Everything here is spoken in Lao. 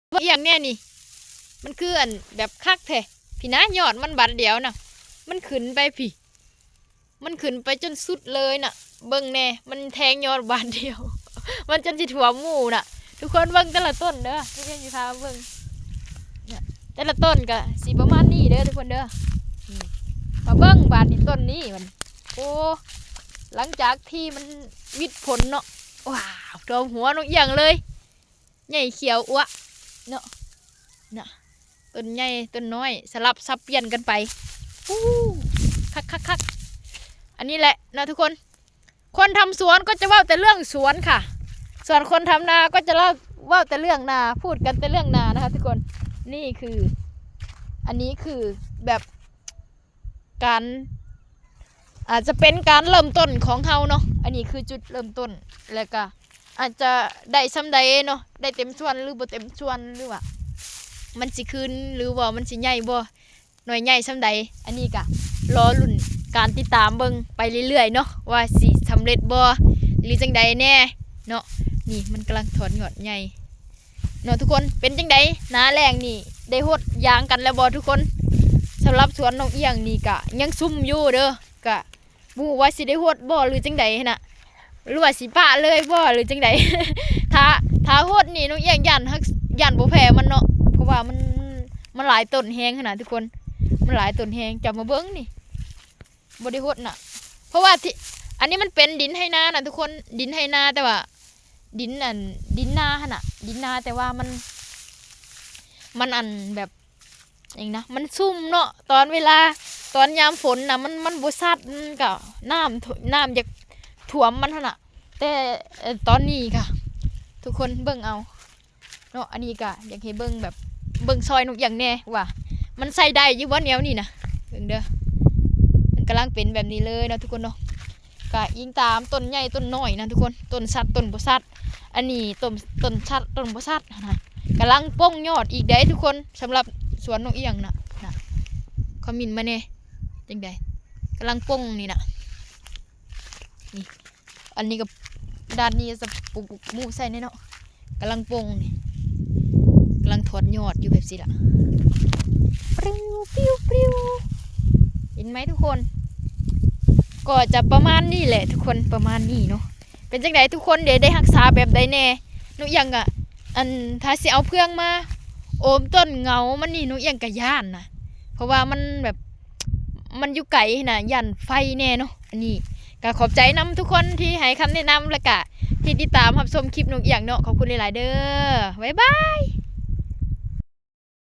ເບິ່ງອີ່ຫຍັງແດ່ນີ້ ມັນຄືອັນແບບຄັກແທ້. ພີ້ນະ ຍອດມັນບາດດຽວນະ ມັນຂຶ້ນໄປພີ້ ມັນຂຶ້ນໄປຈົນສຸດເລີຍນະ. ເບິ່ງແດ່ ມັນແທງຍອດບາດດຽວ ມັນຈົນຊິຖ້ວມໝູ່ນະ. ທຸກຄົນເບິ່ງແຕ່ລະຕົ້ນເດີ ທຸກຄົນຊິພາເບິ່ງ ແຕ່ລະຕົ້ນກະຊິປະມານນີ້ເດີທຸກຄົນເດີ. ມາເບິ່ງບາດນີ້ຕົ້ນນີ້ມັນ ໂອ້ ຫຼັງຈາກທີ່ມັນຫວິດຜົນເນາະ ວ້າວ ຖ້ວມຫົວນ້ອງອຽງເລີຍ ໃຫຍ່ຂຽວອວະເນາະ ນະ ຕົ້ນໃຫຍ່ຕົ້ນນ້ອຍ ສະຫຼັບສັບປ່ຽນກັນໄປ. ອູ້ ຄັກໆໆ ອັນນີ້ແຫຼະເນາະທຸກຄົນ ຄົນທຳສວນກໍຈະເວົ້າແຕ່ເລື່ອງສວນຄ່ະ ສ່ວນຄົນທຳນາກໍຈະເວົ້າ ເວົ້າແຕ່ເລື່ອງນາ ພູດກັນແຕ່ເລື່ອງນານະຄະທຸກຄົນ. ນີ້ຄື ອັນນີ້ຄືແບບ ການ ອາດຈະເປັນການເລີ່ມຕົ້ນຂອງເຮົາເນາະ ອັນນີ້ຄືຈຸດເລີ່ມຕົ້ນ ແລ້ວກະອາດຈະໄດ້ສ່ຳໃດເນາະ ໄດ້ເຕັມສ່ວນ ຫຼື ບໍ່ເຕັມສ່ວນ ຫຼືວ່າມັນຊິຄືນ ຫຼືວ່າມັນຊິໃຫຍ່ບໍ່ ໜ່ວຍໃຫຍ່ສ່ຳໃດ. ອັນນີ້ກະລໍລຸ້ນການຕິດຕາມເບິ່ງໄປເລື້ອຍໆເນາະ ວ່າຊິສຳເລັດບໍ່ ຫຼື ຈັ່ງໃດແດ່ເນາະ. ນີ້ມັນກຳລັງຖອນຍອດໃຫຍ່ ເນາະທຸກຄົນ. ເປັນຈັ່ງໃດ ໜ້າແລ້ງນີ້ໄດ້ຫົດຢາງກັນແລ້ວບໍ່ທຸກຄົນ? ສຳລັບສວນນ້ອງອຽງນີ້ກະຍັງຊຸ່ມຢູ່ເດີ ກະບໍ່ຮູ້ວ່າຊິໄດ້ຫົດບໍ່ ຫຼື ຈັ່ງໃດຫັ້ນນະ ຫຼືວ່າຊິປະເລີຍບໍ່ ຫຼື ຈັ່ງໃດ. ຖ້າ ຖ້າຫົດນີ້ນ້ອງອຽງຢ້ານ ຢ້ານບໍ່ແຜ່ມັນເນາະ ເພາະວ່າມັນ ມັນ ມັນຫຼາຍຕົ້ນແຮງຫັ້ນນະທຸກຄົນ ມັນຫຼາຍຕົ້ນແຮງ. ເຈົ້າມາເບິ່ງນີ້ ບໍ່ໄດ້ຫົດນະ ເພາະວ່າທີ່ ອັນນີ້ມັນເປັນດິນໄຮ່ນານະທຸກຄົນ ດິນໄຮ່ນາ ແຕ່ວ່າດິນອັນ ດິນນາຫັ້ນນະ ດິນນາ ແຕ່ວ່າມັນ ມັນອັນແບບ ຫຍັງນະ ມັນຊຸ່ມເນາະ ຕອນເວລາ ຕອນຍາມຝົນນະ ມັນ ມັນບໍ່ຊັດ ມັນກະນ້ຳ ນ້ຳຢາກຖ້ວມມັນຫັ້ນນະ. ແຕ່ ເອີ ຕອນນີ້ກະ ທຸກຄົນເບິ່ງເອົາ ເນາະ. ອັນນີ້ກະຢາກໃຫ້ເບິ່ງແບບ ເບິ່ງຊ່ອຍນ້ອງອຽງແດ່ວ່າມັນໃຊ້ໄດ້ຢູ່ບໍ່ແນວນີ້ນະ ເບິ່ງເດີ ມັນກຳລັງເປັນແບບນີ້ເລີຍເນາະທຸກຄົນເນາະ. ກະອີງຕາມຕົ້ນໃຫຍ່ຕົ້ນນ້ອຍນະທຸກຄົນ ຕົ້ນຊັດຕົ້ນບໍ່ຊັດ. ອັນນີ້ຕົ້ນ ຕົ້ນຊັດຕົ້ນບໍ່ຊັດຫັ້ນນະ ກຳລັງປົ່ງຍອດອີກເດ້ທຸກຄົນ. ສຳລັບສວນນ້ອງອຽງນະ ນະ ຄອມເມັນມາແດ່ ຈັ່ງໃດ ກຳລັງປົ່ງນີ້ນະ ນີ້ ອັນນີ້ກໍດ້ານນີ້ຈະປູກໝູ່ໃສ່ແນ່ເນາະ ກຳລັງປົ່ງນີ້ ກຳລັງຖອດຍອດຢູ່ແບບຊີ້ລະ ປິວ ປິວ ປິວ ເຫັນໄໝທຸກຄົນ? ກໍຈະປະມານນີ້ແຫຼະທຸກຄົນ ປະມານນີ້ເນາະ. ເປັນຈັ່ງໃດທຸກຄົນເດ ໄດ້ຮັກສາແບບໃດແດ່? ໜູອຽງກະ ອັນ ຖ້າຊິເອົາເຟືອງມາໂອມຕົ້ນເຫງົາມັນນີ້ ໜູອຽງກະຢ້ານນະ ເພາະວ່າມັນແບບ ມັນຢູ່ໄກຫັ້ນນະ ຢ້ານໄຟແດ່ເນາະ. ອັນນີ້ກະຂອບໃຈນຳທຸກຄົນທີ່ໃຫ້ຄຳແນະນຳ ແລະກະທີ່ຕິດຕາມຮັບຊົມຄລິບນ້ອງອຽງເນາະ. ຂອບຄຸນຫຼາຍໆເດີ ບາຍບາຍ.